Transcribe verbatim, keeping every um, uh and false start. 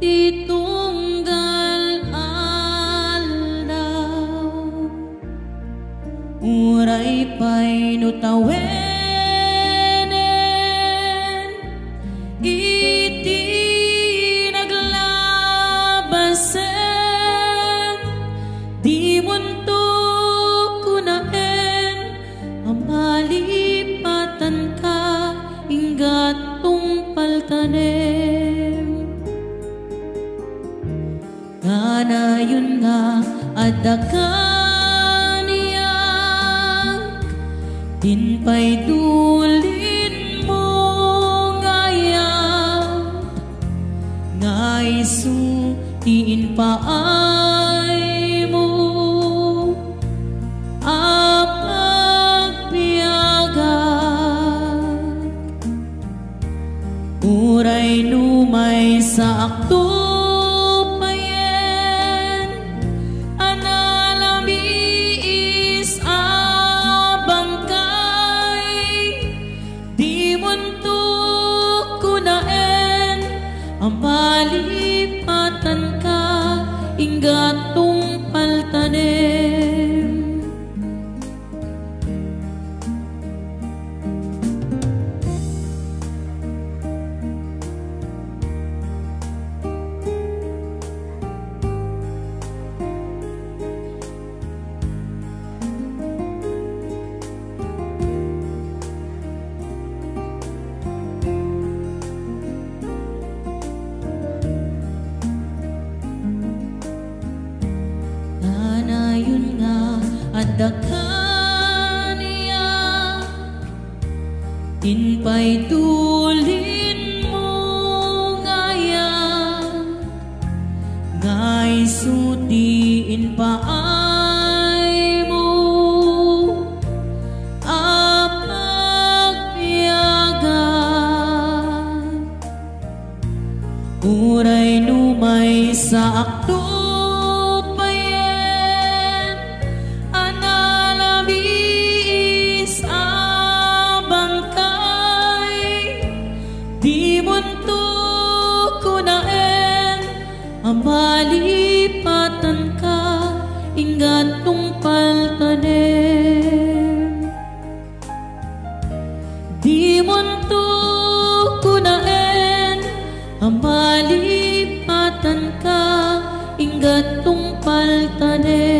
Ti tunggal aldaw, uray pay no tawenen iti naglabasen, dimonto kunaen a malipatanka, inggat tungpal tanem. Kanayon nga adda kaniak, din pay dulin mo ngayak, nga isu ti impaaymo a pagbiagak. Uray no maysaakto payen a nalamiis a bangkay, dimonto kunaen a malipatanka, inggat tungpal tanem. Kanayon nga adda kaniak, din pay dulin mo ngayak, nga isu ti impaaymo a pagbiagak. Uray no maysaakto payen a nalamiis a bangkay, dimonto kunaen a malipatanka, inggat tungpal tanem. Dimonto kunaen a malipatanka, inggat tungpal tanem.